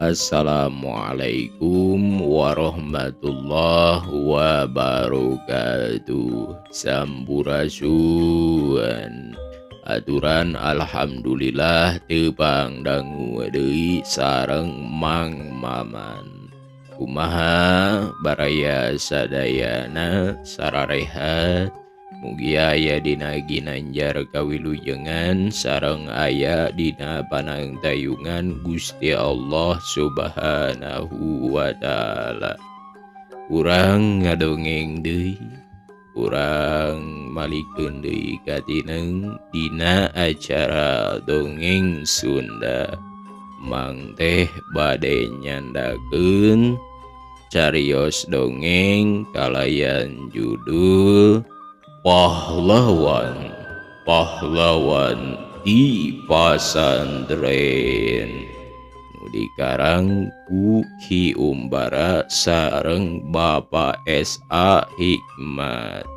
Assalamualaikum warahmatullahi wabarakatuh. Sampurasun. Aturan alhamdulillah tepang dangu deui sareng Mang Maman. Kumaha baraya sadayana sararehat. Mugi aya dina ginanjar kawilujengan sareng aya dina panangtayungan Gusti Allah Subhanahu wa taala. Urang ngadongeng deui, urang malikeun deui katineng dina acara dongeng Sunda. Mang teh bade nyandakeun carios dongeng kalayan judul Pahlawan, Pahlawan di Pasantren. Nu dikarang ku Ki Umbara sareng Bapak S.A. Hikmat.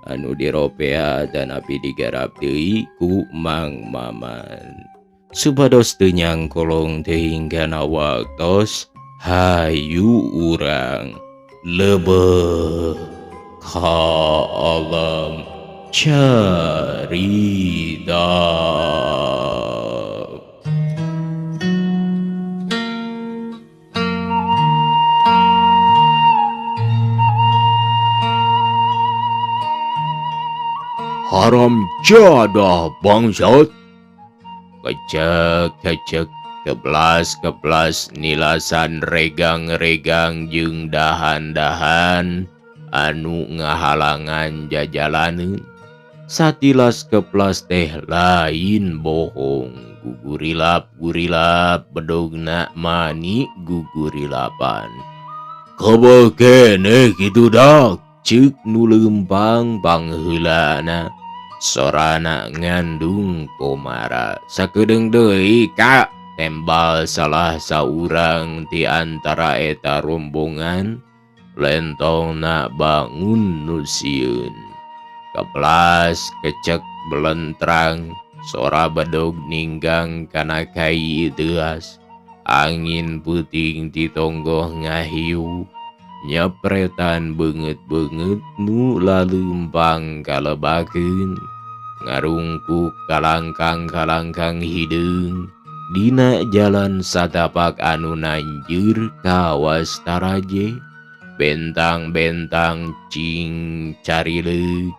Anu diropea dan api digarap deui ku Mang Maman. Supados teu nyangkolong teh hingga waktos, hayu urang lebeh ka alam carita. Haram jadah bangsat. Kecek-kecek keplas-keplas nilasan regang-regang jeung dahan-dahan anu ngahalangan jajalaneun. Satilas keplas teh lain bohong, gugurilap-gurilap bedogna mani gugurilapan. Kebeh keneh kitu dak, ceuk nu leumpang pangheulana. Sorana ngandung komara. Sakedeung deui ka tembal salah saurang ti antara eta rombongan. Lentongna bangun nu sieun. Keplas kecek belentrang, sora bedog ninggang kana kai teuas. Angin peuting ti tonggoh ngahiu, nyepretan beungeut-beungeut nu laleumpang kalebakeun. Ngarungkuk kalangkang-kalangkang hideung dina jalan satapak anu nanjeur kawas taraje. Bentang-bentang cing carileuk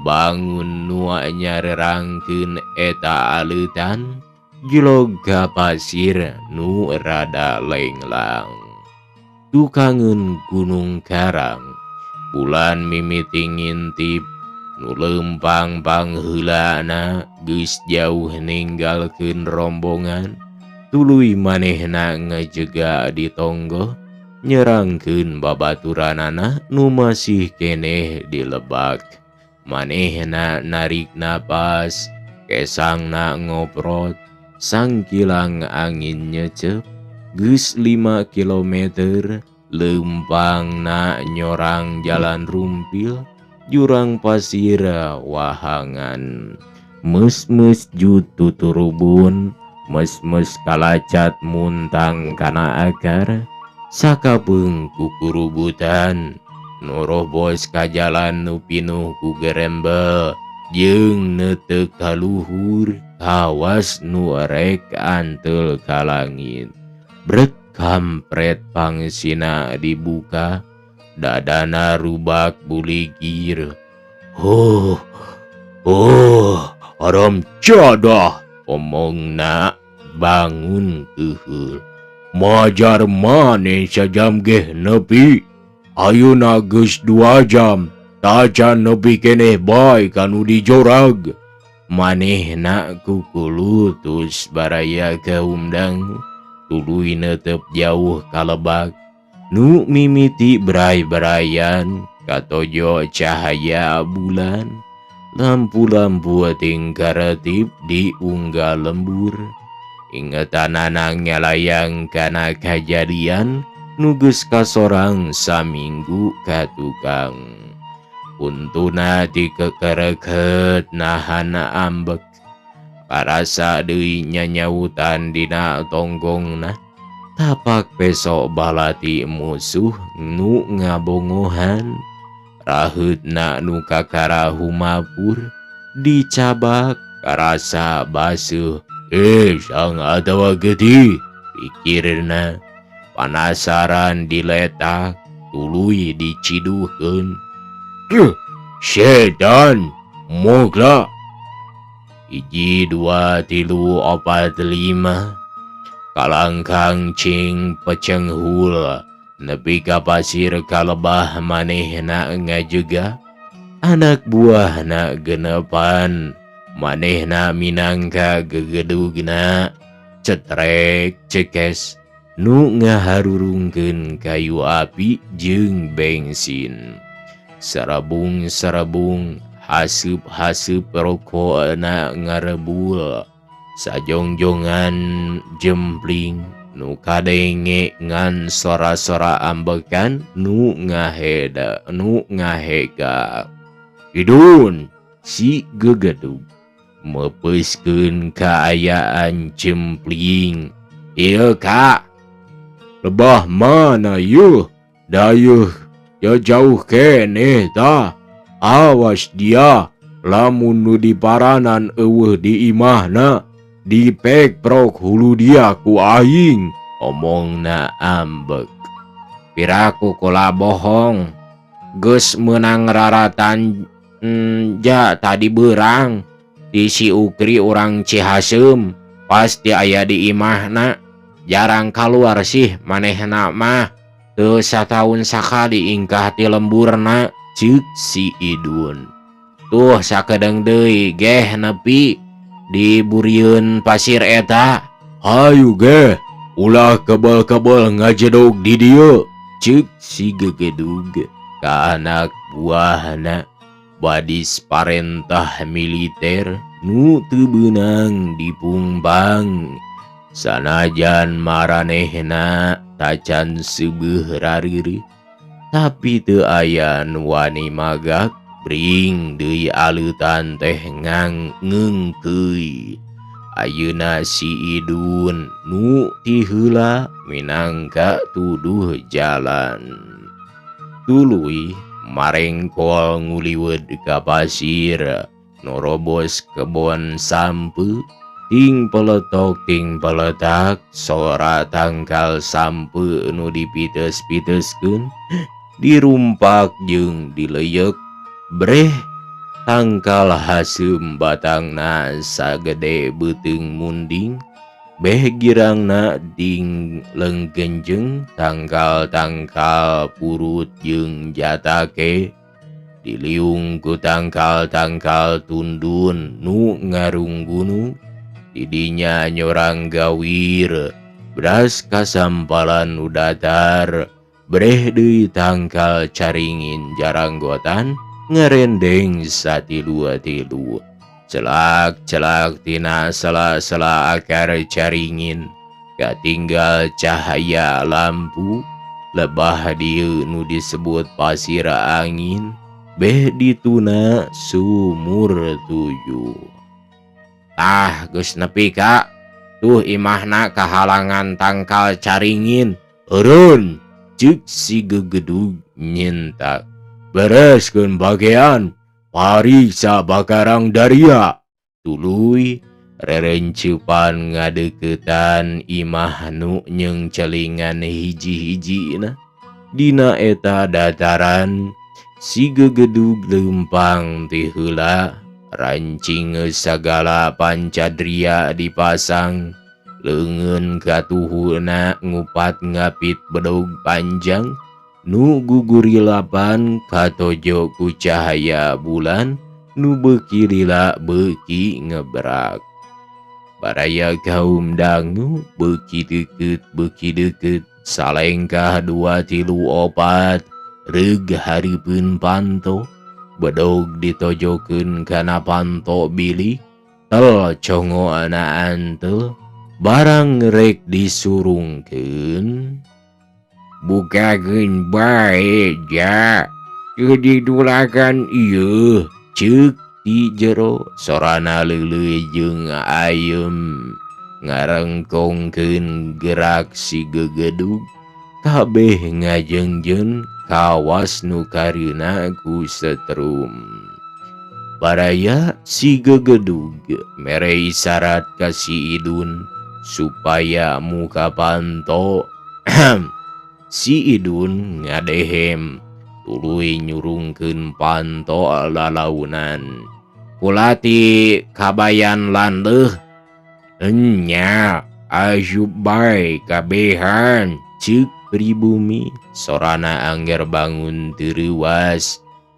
bangun nua nyarerangkeun eta aleutan jlog ka pasir nu rada lenglang. Tukangeun gunung karang bulan mimiti ngintip nu leumpang pangheulana geus jauh ninggalkeun rombongan. Tuluy manehna ngejega di tonggoh nyerangkeun babaturanana nu masih keneh di lebak. Manehna narik napas, kesangna ngoprot, sangkilang angin nyecep, geus 5 kilometer, leumpangna nyorang jalan rumpil, jurang pasir wahangan. Meus-meus jututurubun, meus-meus kalacat muntang kana akar, sakapeung kukurubutan, norobos ka jalan nu pinuh ku gerembel, jeung neuteuk ka luhur, kawas nu rek anteul ka langit. Brek kampret pangsina dibuka, dadana rubak buligir. Oh, oh, haram jadah, omongna bangun keuheul. Majar maneh sajam geh nepi. Ayeuna geus 2 jam, tacan nepi keneh bae kanu dijorag. Manehna kukulutus baraya kaumdang, tuluy neuteup jauh ka lebak. Nu mimiti berai-beraian katojo cahaya bulan, lampu-lampu tingkaretip di unggal lembur. Ingetanana ngalayang kana kajadian nu geus kasorang saminggu ka tukang. Untuna dikekereket nahana ambek. Karasa deui nyanyautan dina tonggongna. Tapak peso balati musuh nu ngabongohan raheutna nu kakara humapur dicabak karasa baseuh. Sang atawa getih pikirna panasaran diletak tuluy diciduhkeun. Setan mogla 1 2 3 4 5 kalangkang cing pecenghul nepi ka pasir kalebah manehna ngajega anak buahna genepan manehna minangka gegedugna cetrek cekes nu ngaharurungkeun kayu api jeung bensin sarabung-sarabung haseup-haseup rokokna ngarebul sajongjongan jempling nu kadenge ngan sora-sora ambekan nu ngaheda nu ngahega. Idun si gegedug meupeuskeun kaayaan jempling. Ieu ka lebah mana yeuh dayeuh ya jauh keneh tah. Awas dia lamun nu diparanan eueuh di imahna dipekprok hulu dia ku aing, omongna ambek. Piraku kula bohong geus meunang raratan ja tadi beurang di si Ukri urang Cihaseum pasti aya di imahna jarang kaluar sih manehna mah teu sataun sakali ingkah ti lemburna, ceuk si Idun. Tuh sakedeung deui geh nepi di burieun pasir eta. Hayu geh ulah kebel-kebel ngajedog di dieu, ceuk si gegedug ka anak buahna. Badis parentah militer nu teu beunang dipumbang sanajan maranehna tacan seubeuh rareureut tapi teu aya nu wani magak. Bring deui aleutan teh ngang ngeungkeuy. Ayeuna si Idun nu ti heula minangka tuduh jalan tuluy marengkol nguliweud ka pasir norobos kebon sampe ting peletok ting peletak sora tangkal sampe nu dipites-piteskeun dirumpak jeung dileyek breh tangkal haseum batangna sagede beuteung munding beh girangna ding lenggenjeng tangkal-tangkal purut jeung jatake diliung ku tangkal-tangkal tundun nu ngarunggunung didinya nyorang gawir beras kasampalan nu datar breh deui tangkal caringin jaranggotan ngerendeng satilu-tilu celak-celak tina sela-sela akar caringin katinggal cahaya lampu lebah dieu nu disebut pasir angin beh dituna sumur tujuh. Tah geus nepi ka tuh imahna kahalangan tangkal caringin eureun, ceuk si gegedug nyentak. Bereskeun bagean pariksa bakarang daria. Tuluy rerencupan ngadeuketan imah nu nyeung celingan hiji-hijina dina eta dataran si gegedug leumpang ti heula rancing sagala pancadria dipasang leungeun katuhuna ngupat ngapit bedog panjang nu gugurilapan katojo ku cahaya bulan nu beuki lila beuki ngebrak. Baraya kaum dangu beuki deukeut salengkah 2 3 4 reug hareupeun panto bedog ditojokeun kana panto bilik tel congoana antel barang rek disurungkeun. Bukakeun bae ja teu didulakan ieu, ceuk ti jero sorana leuleuy jeung ayem. Ngarengkongkeun gerak si gegedug kabeh ngajengjeun kawas nu kareuna ku setrum. Baraya si gegedug mere isyarat ka si Idun supaya muka panto. Si Idun ngadehem tuluy nyurungkeun panto lalaunan. Kulati kabayan landeuh enya asup bae kabehan ceuk pribumi sorana angger bangun teu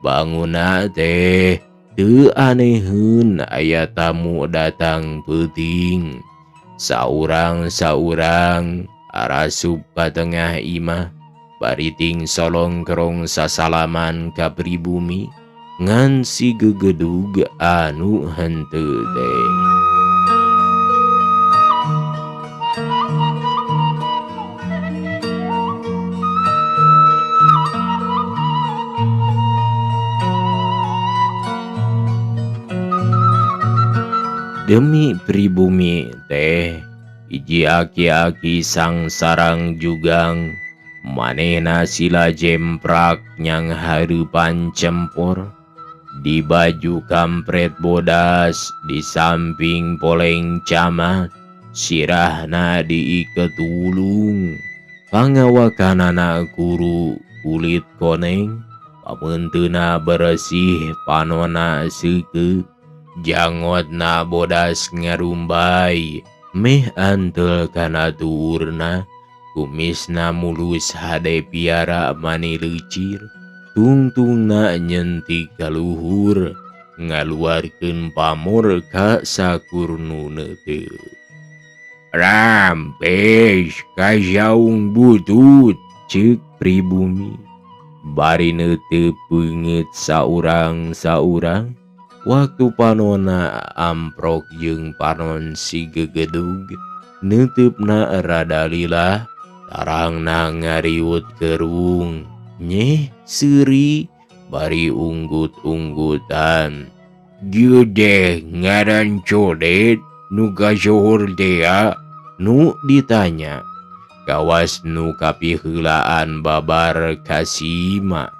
bangunna teh teu aneheun aya tamu datang peuting. Saurang-saurang arasup ka tengah imah bariting solongkrong sasalaman ka pribumi ngan si gegedug anu henteu teh. Demi pribumi teh hiji aki-aki sangsarang jugang manehna sila jemprak nyang hareupan cempor di baju kampret bodas di samping poleng camat sirahna diiket wulung pangawakanana kuru kulit koneng pameunteuna beresih panona seukeut jangotna bodas ngarumbai meh antel kana tuurna kumisna mulus hade piara mani leucir tungtungna nyentik kaluhur ngaluarkeun pamor ka sakur nu neuteut. Rampes kajaung butut ceuk pribumi bari neuteut peungeut saurang-saurang. Waktu panona amprok jeung panon si gegedug neuteupna rada lila tarangna ngariut kerung nyeh seuri bari unggut-unggutan. Geude ngaran codet nu kasohor tea nu ditanya kawas nu kapiheulaan babar kasima.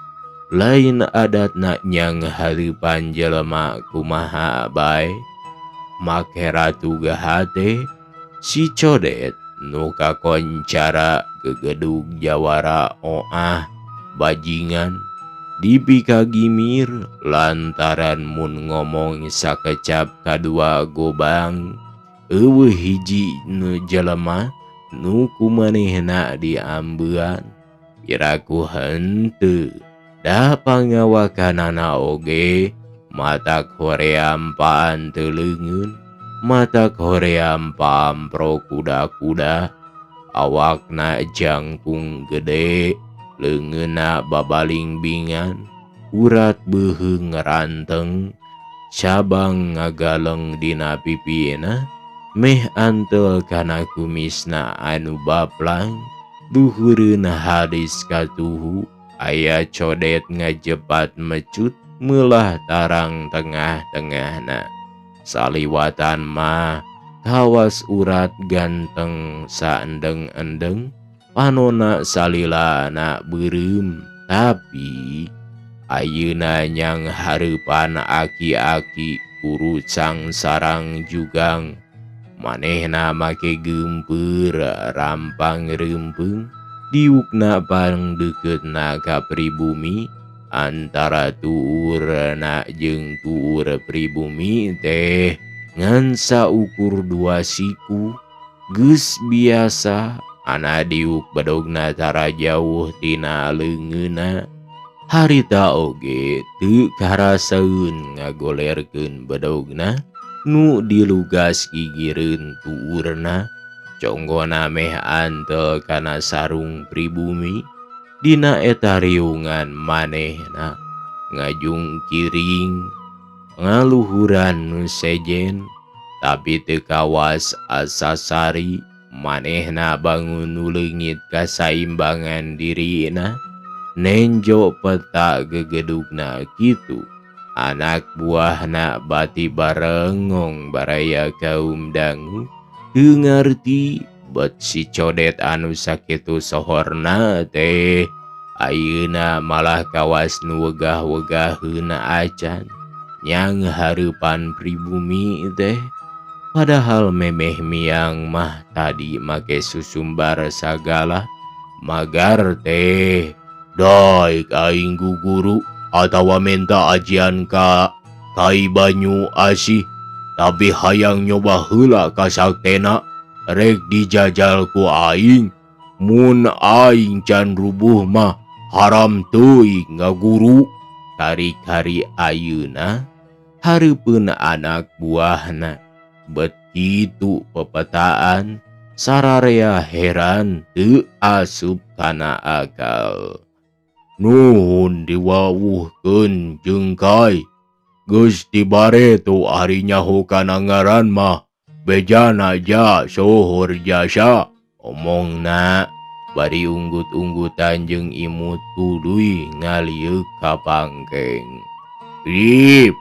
Lain adatna nyang hareupan jelema kumaha bae make ratu gahate si codet nu kakoncara gegedug jawara oah bajingan dipikagimir lantaran mun ngomong sakecap kadua gobang eueuh hiji nu jelema nu kumanehna diambean piraku henteu. Da pangawakanana oge matak hoream paan teu leungeun matak hoream pampro kuda-kuda awakna jangkung gede leungeunna babalingbingan urat beuheung ranteng cabang ngagaleng dina pipina meh antel kana kumisna anu baplang luhureun hadis katuhu. Aya codet ngajepat mecut meulah tarang tengah-tengahna saliwatan mah kawas urat ganteng saendeng-endeng panona salilana beureum tapi ayeuna nyang hareupan aki-aki kuru sangsarang jugang manehna make geumpeur rampang reumpeung diukna pang dekeutna ka pribumi antara tuurna jeung tuur pribumi teh ngan saukur dua siku geus biasa ana diuk bedogna tara jauh tina leungeunna harita oge teu karasaeun ngagolerkeun bedogna nu dilugas gigireun tuurna conggona meh antel kana sarung pribumi dina eta riungan manehna ngajungkiring ngaluhuran nu sejen tapi teu kawas asasari manehna bangun nu leungit kasaimbangan dirina nenjo peta gegedugna kitu anak buahna bati barengong baraya kaum dangu Teu ngarti bet si Codet anu sakitu sohorna teh ayeuna malah kawas nu wegah-wegaheuna acan nyang hareupan pribumi teh. Padahal memeh miang mah tadi make susumbar sagala magar teh. Daik aing guguru atawa menta ajian ka Kai Banyu Asih, tapi hayang nyoba heula kasaktena rek dijajal ku aing. Mun aing can rubuh mah haram teuing ngaguru. Kari-kari ayeuna hareupeun anak buahna. Bet kitu pepetaan sararea heran teu asup kana akal. Nuhun diwawuhkeun jeung kai. Geus dibareto ari nyaho kana ngaran mah bejana ja sohor jasa. Omongna bari unggut-unggutan jeung imut tuluy ngalieuk ka pangkeng. Rip,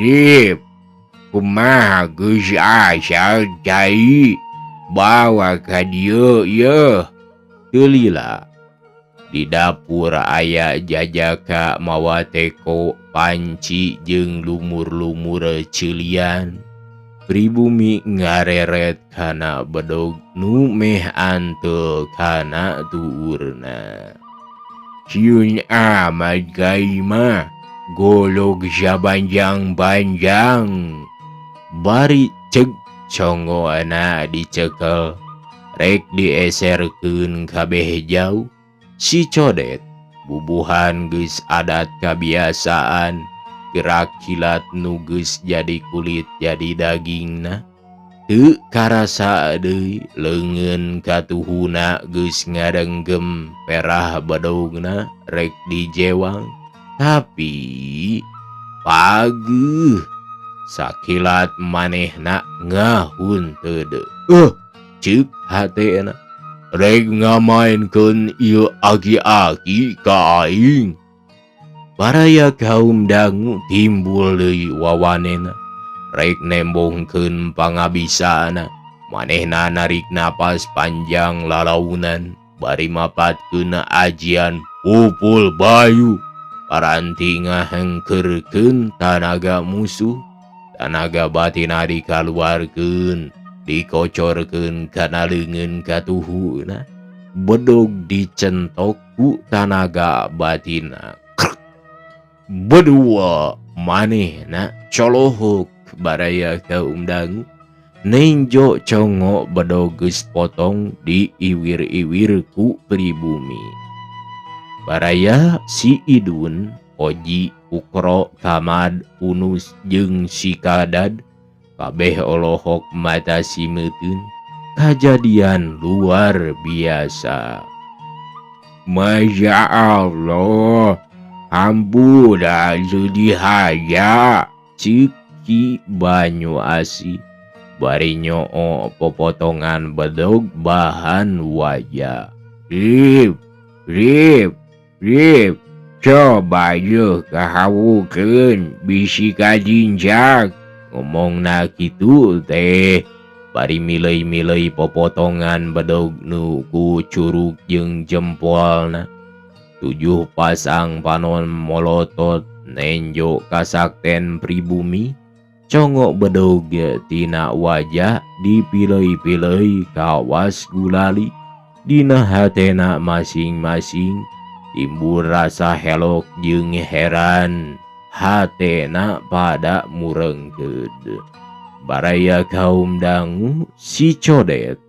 rip, kumaha geus asal cai bawa ka dieu yeuh. Teu lila di dapur aya jajaka mawa teko panci jeung lumur-lumur ceulian. Pribumi ngareret kana bedog nu meh antel kana tuurna. Sieun amat kai mah golog sabanjang-banjang. Bari ceg congona dicekel rek dieserkeun kabeh jauh. Si Codet bubuhan geus adat kabiasaan gerak kilat nu geus jadi kulit jadi dagingna. Teu karasa deui leungeun katuhuna geus ngadenggem perah bedogna rek dijewang. Tapi pageuh sakilat manehna ngahun teu deui. Ceuk hatena rek ngamaenkeun ieu aki-aki ka aing. Baraya kaum dangu timbul deui wawanena rek nembongkeun pangabisana. Manehna narik napas panjang lalaunan bari mapatkeun ajian pupul bayu. Paranti ngahengkeurkeun tanaga musuh, tanaga batina dikaluarkeun, dikocorkeun kana leungeun katuhuna. Bedog dicentok ku tanaga batina. Krek. Bedua manehna colohok baraya kaum dangu. Nenjo congok bedog geus potong diiwir-iwir ku pribumi. Baraya si Idun, Oji, Ukro, Kamad, Unus jeung si Kadad kabeh olohok mata simeutun. Kajadian luar biasa. Masya Allah, hampura sedih haja. Ceuk Ki Banyu Asih bari nyoo popotongan bedog bahan wajah. Rip, rip, rip, coba yeuh kahawukeun bisi kajinjak. Ngomongna kitu teh bari milei-milei popotongan bedog nu ku curug jeung jempolna. 7 pasang panon molotot nenjo kasakten pribumi. Congok bedog tina wajah dipilei-pilei kawas gulali. Dina hatena masing-masing timbul rasa helok jeung heran. Hatena pada murengkeud. Baraya kaum dangu si Codet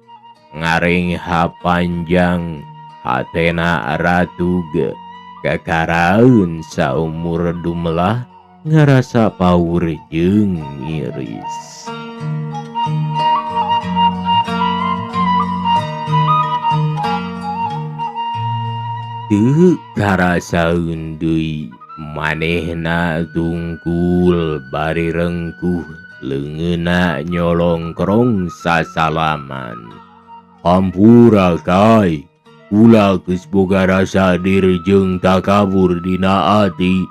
ngarengha panjang hatena ratug kakaraeun saumur dumelah ngarasa paur jeung miris. Teu karasaeun deui manehna tungkul bari rengkuh leungeunna nyolongkrong sasalaman. Hampura kai, kula geus boga rasa dir jeung takabur dina ati.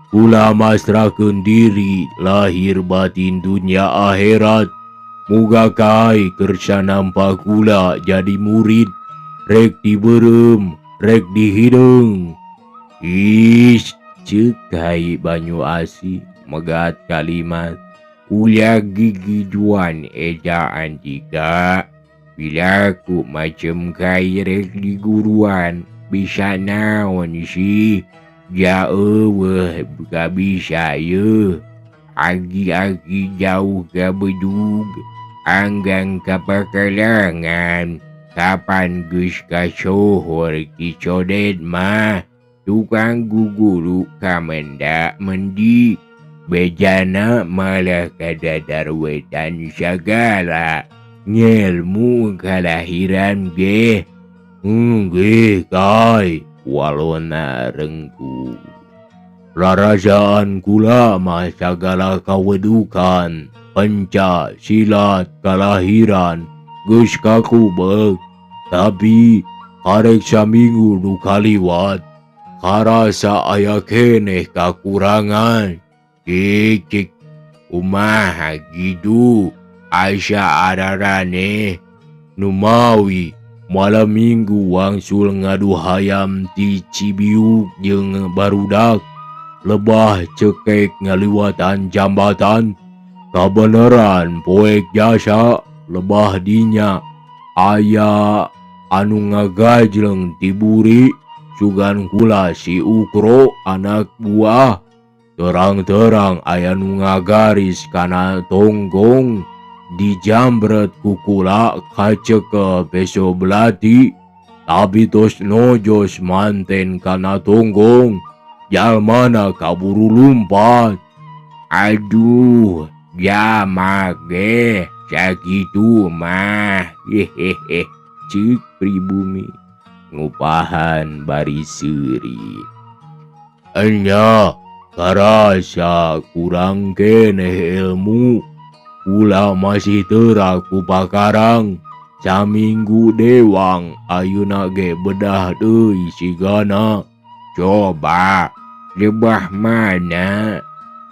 Kula masrahkeun diri lahir batin dunya akhirat. Muga kai kersa nampa kula jadi murid rek dibeureum rek dihideung. Ih ceuk Kai Banyu Asih megat kalimat ulah gigiduan eta Andika bila ku macem kai rek diguruan bisa naon sih ja eueuh ka bisa yeuh agi-agi jauh ka bedug anggang kapakalangan kapan geus kasohor Ki Codet mah tukang guguru kamenda mendi bejana malah kadadarwetan sagala ngelmu kalahiran ge nggih kai walona rengku rarasaan kula mah sagala kawedukan penca silat kalahiran geus kakubeg tapi karek saminggu nu kaliwat karasa aya keneh kakurangan. Cicik kumaha gitu asa ararane numawi malam minggu wangsul ngadu hayam ti Cibiuk jeung barudak lebah cekek ngaliwatan jambatan kabeneran poek jasa lebah dinya aya anu ngagajleng tiburi sugan kula si Ukro anak buah terang-terang aya nu ngagaris kana tonggong dijambret kukula kaceke peso belati tapi tos nojos manten kana tonggong jalmana kaburu lumpat. Aduh jamak ge sakitu mah hehehe ceuk pribumi ngupahan bari seuri. Enya karasa kurang keneh ilmu kula masih teu ku pakarang saminggu dewang ayeuna ge bedah deui sigana. Coba lebah mana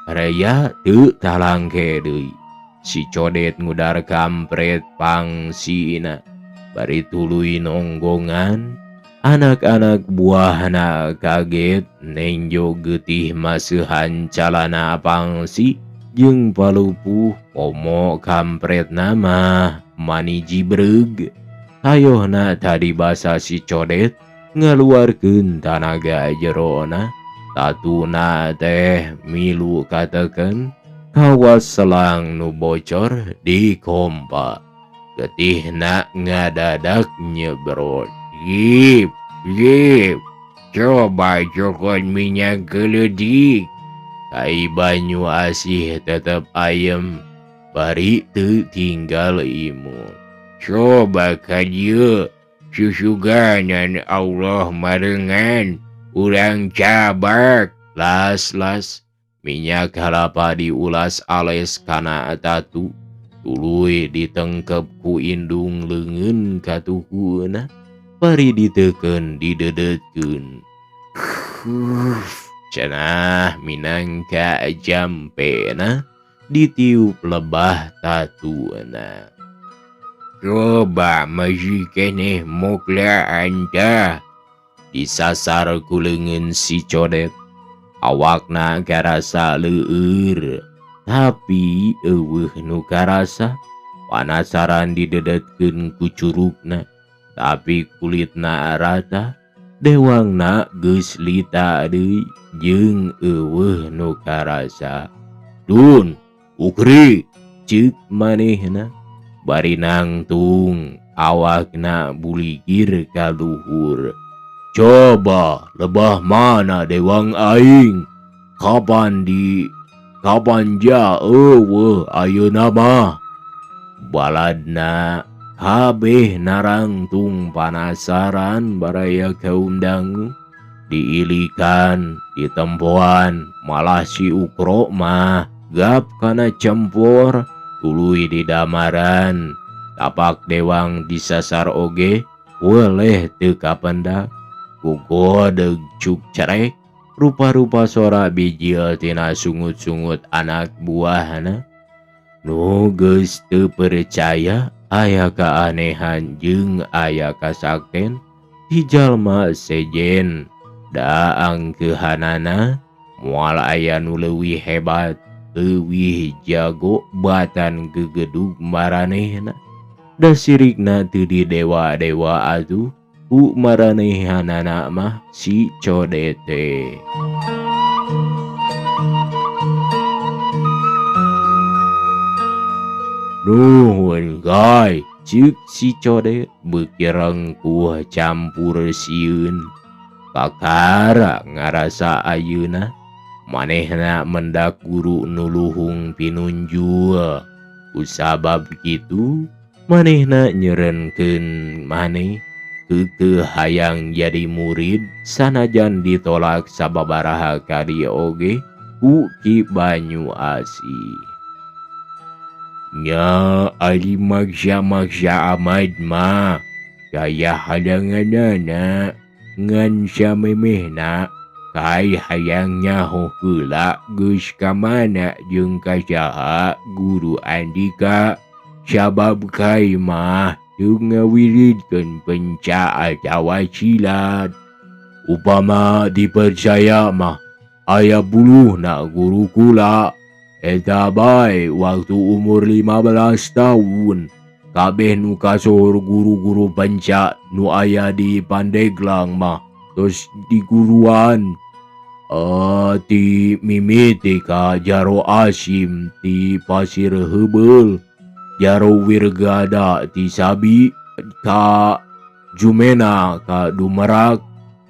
raya teu talangke deui. Si Codet ngudar kampret pangsina bari tuluy nonggongan. Anak-anak buahna kaget nenjo getih maseuhan calana pangsi jeung palupuh komo kampret nama mani jibreug. Hayohna tadi basa si Codet ngaluarkeun tanaga jerona tatuna teh milu kateken kawas selang nu bocor di kompa. Getihna ngadadak nyebrot. Yip, yip, coba cokot minyak geledik. Kai Banyu Asih tetep ayem, bari teu tinggal imu. Coba ka dieu, susuganan Allah marengan, urang cabak. Las-las, minyak kalapa diulas ales kana tatu, tuluy ditengkep ku indung leungeun katuhuna. Bari diteken didedetkeun. Cenah minangka jampena ditiup lebah tatuna. Coba masih keneh muklaan tah. Disasar ku leungeun si Codet. Awakna karasa leueur, tapi eueuh nu karasa. Panasaran didedetkeun ku curugna, tapi kulitna rata. Dewangna geus lita deui jeung eueuh nu karasa. Dun, Ukri, ceuk manehna bari nangtung awakna buligir ka luhur. Coba lebah mana dewang aing? Kapan di kapan ja eueuh ayeuna mah? Baladna kabeh narangtung panasaran baraya kaundang diilikan ditempoan malah si Ukro mah gap kana cempor tuluy di damaran. Tapak dewang disasar oge weleh teu kapendak kugodeg cuk cerek rupa-rupa sora bijil tina sungut-sungut anak buahna. Nu geus teu percaya aya keanehan jeung aya kasakten di jalma sejen. Da angkeuhanana moal aya nu leuwih hebat, leuwih jago batan gegedug maranehna. Da sirikna teu di dewa-dewa atuh ku maranehanana mah si Codet teh. Nuhun Kai, ceuk si Codet beuki rengkuh campur sieun. Kakara ngarasa ayeuna manehna mendak guru nu luhung pinunjul. Kusabab kitu manehna nyerenkeun maneh keukeuh hayang jadi murid sanajan ditolak sababaraha kali oge ku Ki Banyu Asih. Nya ari maksa-maksa amat mah gaya hadanganana ngan samemehna kai hayang nyaho heula geus ka mana jeung ka saha guru Andika sabab kai mah teu ngawiridkeun penca atawa silat. Upama dipercaya mah aya buluhna guru kula. Eta bae waktu umur 15 tahun kabeh nu kasohor guru-guru penca nu aya di Pandeglang mah tos diguruan. Ti mimiti ka Jaro Asim ti Pasir Heubeul, Jaro Wirgada ti Sabi ka Jumena ka Dumerak,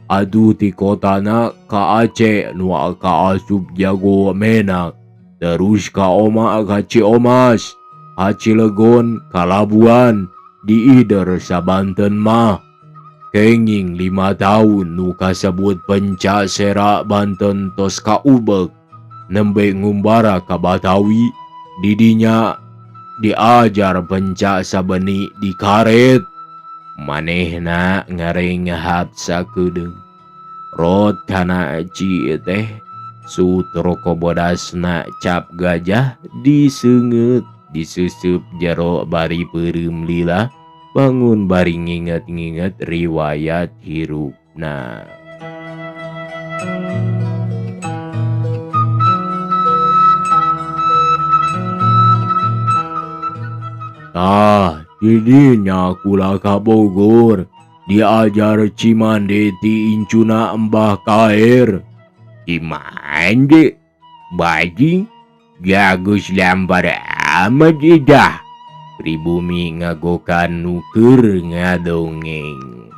atuh ti kotana ka Aceh nu ka asup jago menak. Terus ka Oma ka Ciomas, ka Cilegon, ka Labuan, di Ider sabanten mah. Kenging 5 tahun nu kasebut penca serak Banten tos kaubek, nembe ngumbara ka Batawi, didinya diajar penca sabeni di karet. Manehna ngarengehap sakedeung. Rot kana ci teh sutro kobodasna cap gajah diseungeut diseusup jero bari peureum lila bangun bari nginget-nginget riwayat hirupna. Tah, didinya kula ka Bogor diajar Cimande ti incuna Mbah Kaer. Cimande bajing jagus lampar amat idah. Pribumi ngagokan nuker ngadongeng.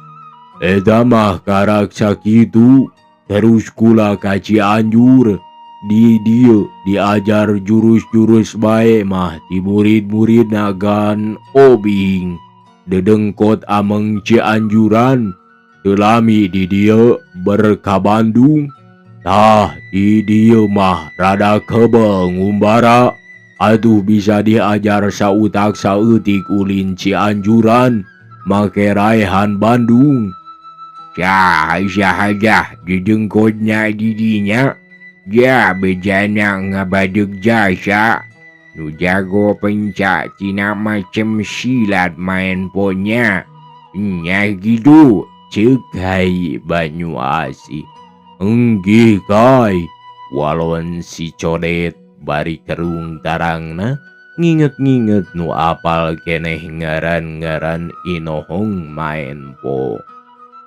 Eta mah karak sakitu terus kula ka Cianjur. Di dieu diajar jurus-jurus bae mah ti murid-murid nagan obing. Dedengkot ameng Cianjuran teu lami di dieu berka Bandung. Tah di dieu mah rada kebel ngumbara. Aduh bisa diajar sautak saeutik ulin Cianjuran make raihan Bandung. Cah sahaja didengkotna di dinya. Ja bejana ngabadeg jasa nu jago penca tina macem silat main ponya. Nya gitu ceuk Kai Banyu Asih. Enggih Kai, walon si Codet bari kerung tarangna nginget-nginget nu apal keneh ngaran-ngaran inohong maen po.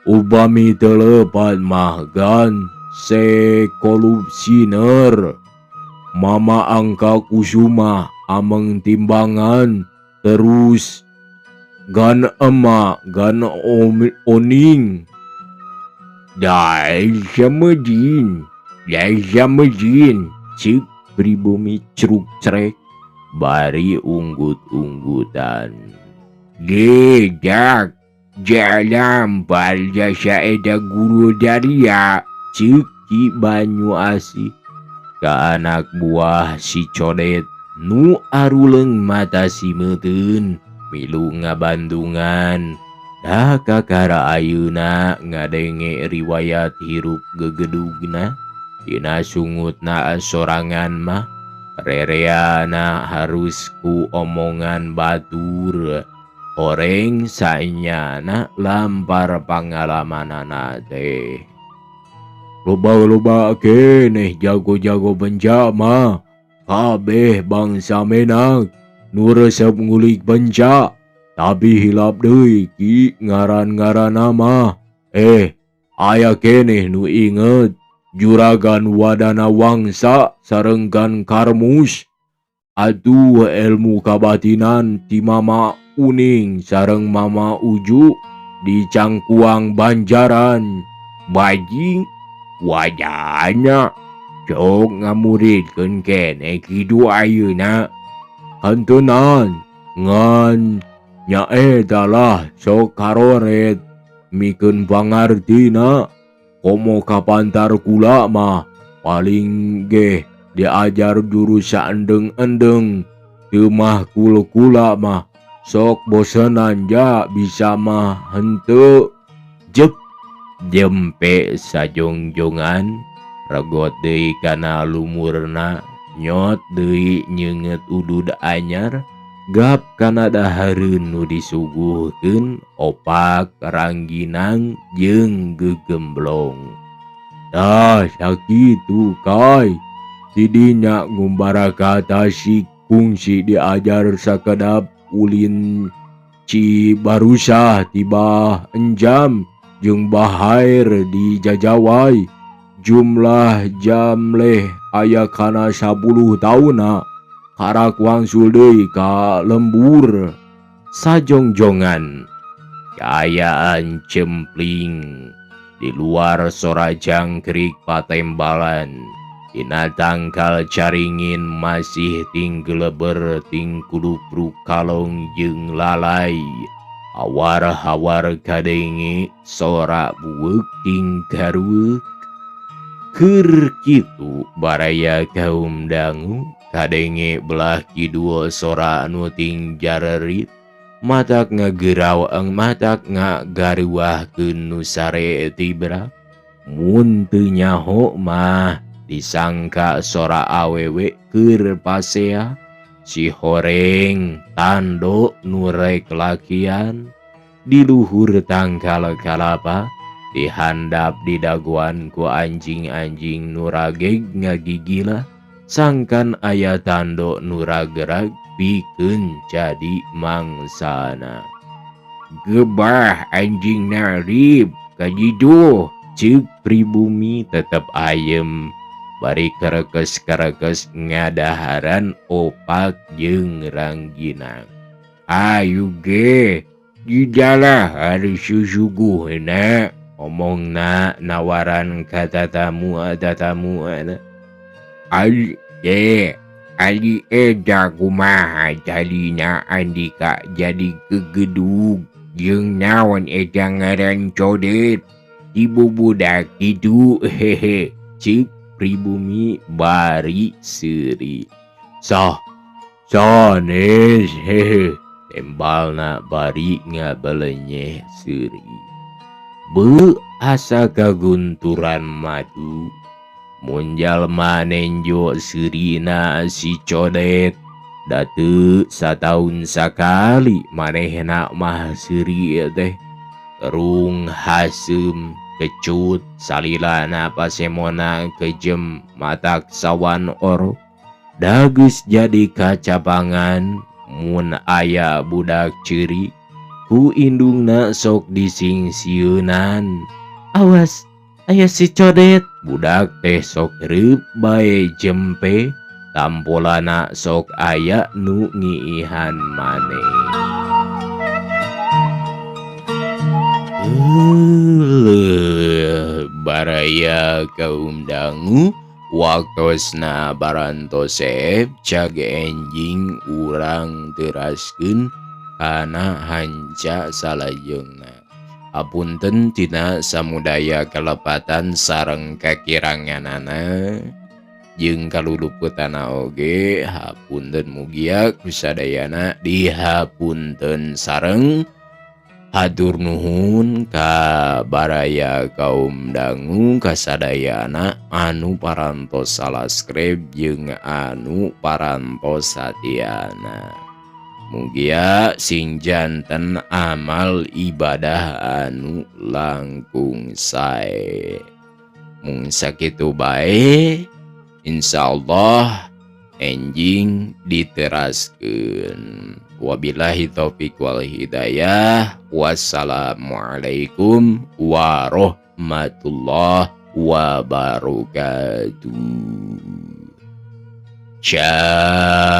Upami teu lepat mah gan sekolupsiner. Mama angka kusuma ameng timbangan terus gan emak gan oning. Dai samejin, dai samejin, cik pribumi ceruk cerek bari unggut-unggutan. Gedak jalan bal jasa eda guru daria cik Ki Banyu Asih. Ka anak buah si Codet nu aruleung mata si meuteun milu ngabandungan. Dah kakara ayeuna ngadenge riwayat hirup gegedugna dina sungutna sorangan mah Rereana harus ku omongan batur. Horeng sanyana lampar pangalamanana teh. Loba-loba keneh jago-jago benca mah. Kabeh bangsa menak nu resep ngulik benca. Tapi hilap deui ki ngaran-ngaranna mah. Aya keneh nu inget Juragan Wadana Wangsa sareng Gan Karmus. Aduh ilmu kabatinan ti Mama Uning sareng Mama Uju di Cangkuang Banjaran. Bajing wajahnya cok ngamuridkeun keneh kitu ayeuna. Hantunan ngan nyaeta lah sok karoret mikeun pangartina. Komo kapantar kula mah paling geh diajar jurus saendeng-endeng. Teu mah kul-kula mah sok bosenan ja bisa mah henteu. Jep jempe sajongjongan regot deui kana lumurna nyot deui nyeungeut udud anyar gap kana dahareun nu disuguhkeun opak rangginang jeung gegemblong. Tah sakitu kai tidinya ngumbara ka Tasik kungsi diajar sakedap ulin Cibarusah tiba enjam jeung Bahair di Jajawai. Jumlah jam leh aya kana 10 tauna. Karak wangsul deui ka lembur. Sajongjongan kaayaan cempling di luar sora jangkrik patembalan. Dina tangkal caringin masih tinggeleber ting kulupruk kalong jeung lalai. Hawar-hawar kadenge sora bueuk ting garueuk. Keur kitu baraya kaum dangu kadenge belah kidul sora nu ting jarerit. Matak ngagerau eng matak ngagaruahkeun nu sare tibra. Mun teu nyaho mah disangka sora awewe keur pasea. Si horeng tando nu rek lakian di luhur tangkal kalapa dihandap didaguan ku anjing-anjing nu rageg ngagigila sangkan aya tando nu ragerag pikeun jadi mangsana. Gebah anjing narib kajiduh ceuk pribumi tetep ayem bari kerekes-kerekes ngadaharan opak jeung rangginang. Ayu ge didalah harus susuguhna omongna nawaran ka tatamu tatamu. Ali ge ali eda kumaha talina andika jadi gegedug jeung naon eta ngaran codet ibu budak kitu hehe ceuk pribumi bari seuri. Sah sanes hehe tembalna bari ngabelenyeh seuri. Beu asa kagunturan madu mun jalma nenjo seurina si codet da teu sataun sakali manehna mah seuri teh. Terung haseum kecut salilana pasemona kejem matak sawan oro dageus jadi kacapangan mun aya budak ceuri ku indungna sok disingsieunan. Awas aya si codet. Budak teh sok reup bae jempe tampolana sok aya nu ngiihan maneh. Baraya kaum dangu waktosna barantosep cag enjing urang teraskeun kana hanca salajengna. Apunten tina samudaya kalepatan sareng kakiranganana jeung kaluluputana oge hapunten mugia kusadayana dihapunten sareng Hatur nuhun ka baraya kaum dangu kasadayana anu parantos salaskrib jeung anu parantos satiana. Mugia sing janten amal ibadah anu langkung sae. Mung sakitu bae, insyaallah enjing diteraskeun. Wabillahi taufik wal hidayah. Wassalamualaikum warahmatullahi wabarakatuh. Ciao.